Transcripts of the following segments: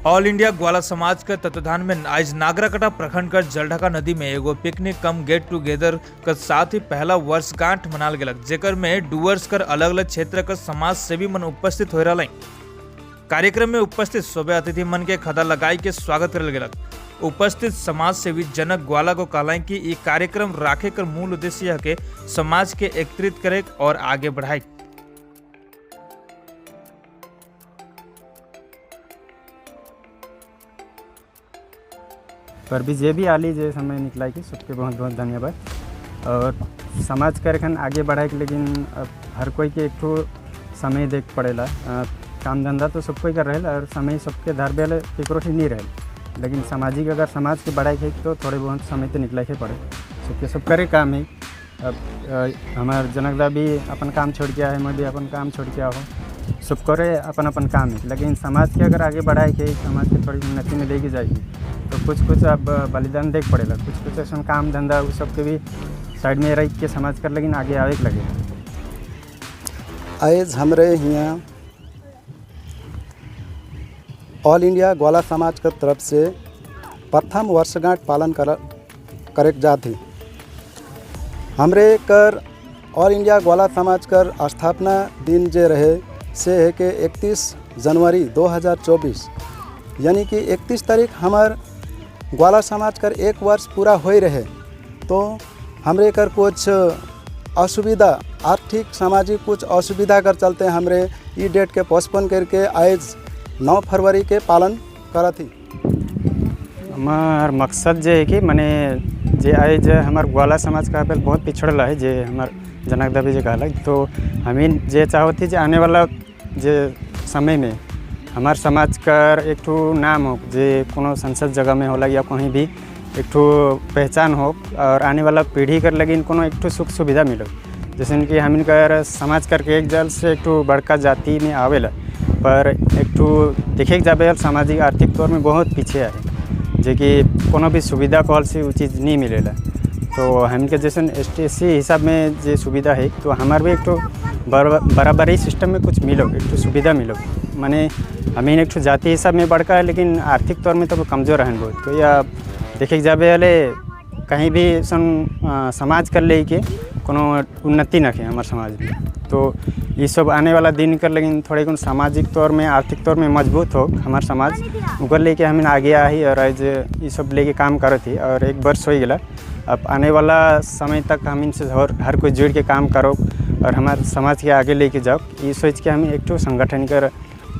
All India ग्वाला समाज के तत्वाधान में आज नागराकाटा प्रखंड कर जलढाका नदी में एगो पिकनिक कम गेट टुगेदर के साथ ही पहला वर्षगांठ मनाल गेलक, जेकर में डुअर्स कर अलग अलग क्षेत्र के समाज सेवी मन उपस्थित हो रहा। कार्यक्रम में उपस्थित सोबे अतिथि मन के खदा लगाई के स्वागत करल गेलक। उपस्थित समाज सेवी जनक ग्वाला को कहलाई कि ये कार्यक्रम राखे कर मूल उद्देश्य है के समाज के एकत्रित करे और आगे बढ़ाए। पर भी जे भी आली जे समय निकला कि सबके बहुत बहुत धन्यवाद। और समाज कर एखन आगे बढ़ाए के, लेकिन अब हर कोई के एक ठो समय देख पड़ेला। काम धंधा तो सब कोई कर रहे और समय सबके धर बेले केकरो ठीक नहीं रहे, लेकिन सामाजिक अगर समाज के बढ़ाए के तो थोड़े बहुत समय तो निकला के पड़े, सबके सब करे काम है। अब हमार जनकदा भी अपन काम छोड़ के आए, मैं भी अपन काम छोड़ के आओ, सब करे अपन अपन काम है। लेकिन समाज के अगर आगे बढ़ाए के, समाज के थोड़ी उन्नति में लेके जाएगी तो कुछ कुछ अब बलिदान देख पड़ेगा, कुछ कुछ ऐसा काम धंधा उस सब के भी साइड में रख के समाज कर लेकिन आगे आवे के लगे। आज हमरे यहाँ ऑल इंडिया ग्वाला समाज के तरफ से प्रथम वर्षगांठ पालन करे जाती। हमरे कर ऑल इंडिया ग्वाला समाज कर स्थापना दिन जे रहे से है कि 31 जनवरी 2024, यानी कि 31 तारीख हमार ग्वाला समाज कर एक वर्ष पूरा हो रहे। तो हमरे कर कुछ असुविधा आर्थिक सामाजिक कुछ असुविधा कर चलते हमरे ई डेट के पोस्टपोन करके आज 9 फरवरी के पालन करत ही। हमार मकसद जे है कि माने जे आज हमार ग्वाला समाज का बहुत पिछड़ल है, जे हमार जनक दबी जे कहलक, तो हमें जे चाहती जे आने वाला जे समय में हमार समाज कर एक ठो नाम हो, जे कोनो संसद जगह में होला या कहीं भी एक ठो पहचान हो और आने वाला पीढ़ी कर लगिन कोनो एक ठो सुख सुविधा मिलो। जैसे कि हमिन कर समाज करके एक जल से एक ठो बड़का जाति में आवेला, पर एक ठो देखे जाबे सामाजिक आर्थिक तौर में बहुत पीछे है, जे कि कोनो भी सुविधा कहल से वो चीज़ नहीं मिलेला। तो हमके जैसे एस टी एस सी हिसाब में जो सुविधा है तो हमार भी एक ठो बराबरी सिस्टम में कुछ मिलो, एक ठो सुविधा मिलो। माने हमें एक ठो जाति हिसाब में बड़का है लेकिन आर्थिक तौर में तो कमज़ोर हैं बहुत। तो या देखे जाबे हले कहीं भी सन समाज कर ले के कोनो उन्नति न है हमारे समाज में। तो ये सब आने वाला दिन कर लेकिन थोड़े कुछ सामाजिक तौर में आर्थिक तौर में मजबूत हो हमारे समाज, उकर लेके हमें आगे आई और आज ये सब लेके काम करत ही और एक वर्ष हो गया। अब आने वाला समय तक हम इनसे हर कोई जुड़ के काम करो और हमारे समाज के आगे लेके जाओ, ये सोच के हम एक ठो संगठन कर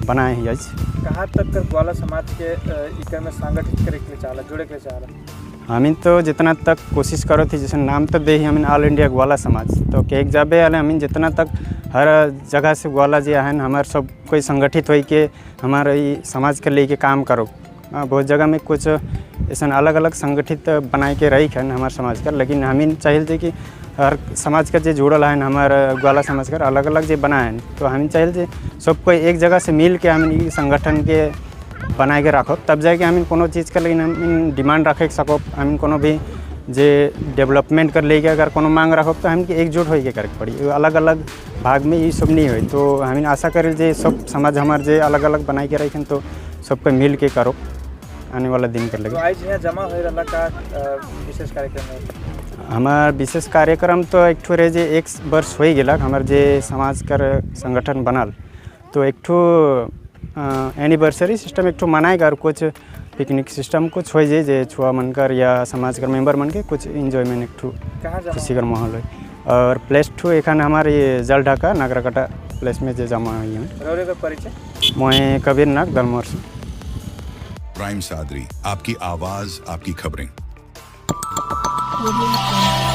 बनाए हैं। आज कहाँ तक कर ग्वाला समाज के इकर में संगठित करे के लिए चाहला, जुड़े के लिए चाहला? हमें तो जितना तक कोशिश करो थी, जैसे नाम तो दे ही हमें ऑल इंडिया ग्वाला समाज, तो के एक जाबे आले हमें जितना तक हर जगह से ग्वाला जी आन हमारे सब कोई संगठित हो के हमारे समाज के लेके काम करो। बहुत जगह में कुछ ऐसा अलग अलग संगठित बनाए के रही खन हमारे समाज का, लेकिन हमें चाहिए थे कि हर समाज का जो जुड़ल है हमारे ग्वाला समाज का अलग अलग जो बना है, तो हमें चाहिए थे सब कोई एक जगह से मिल के हमें संगठन के बनाए के रखो, तब जाके हमें कोनो चीज़ का लेकिन हम डिमांड रखे सको। हमें कोनो भी जे डेवलपमेंट कर लेके अगर कोनो मांग रखो तो हमें एकजुट होके करे पड़ी, अलग अलग भाग में ये सब नहीं हो। तो हमें आशा करें जे सब समाज हमारे जे अलग अलग बनाए के रखें तो सबको मिल के करो आने वाला दिन कर लगे। तो आज यहाँ जमा हो रहा का विशेष कार्यक्रम है? हमार विशेष कार्यक्रम तो एक ठो रहे जे एक वर्ष हो गया हमार जे समाज कर संगठन बनल, तो एक ठो एनिवर्सरी सिस्टम एक ठो मनाएगा और कुछ पिकनिक सिस्टम कुछ हो जाए जे छुआ मन कर या समाज कर मेंबर मन के कुछ इन्जॉयमेंट एक ठो खुशी कर माहौल है। और प्लेस ठो एखन हमारे ये जलढाका नागराकाटा प्लेस में जे जमा हुई है। परिचय? मैं कबीर नाग दलमोर से। प्राइम सादरी, आपकी आवाज़, आपकी खबरें। Audio.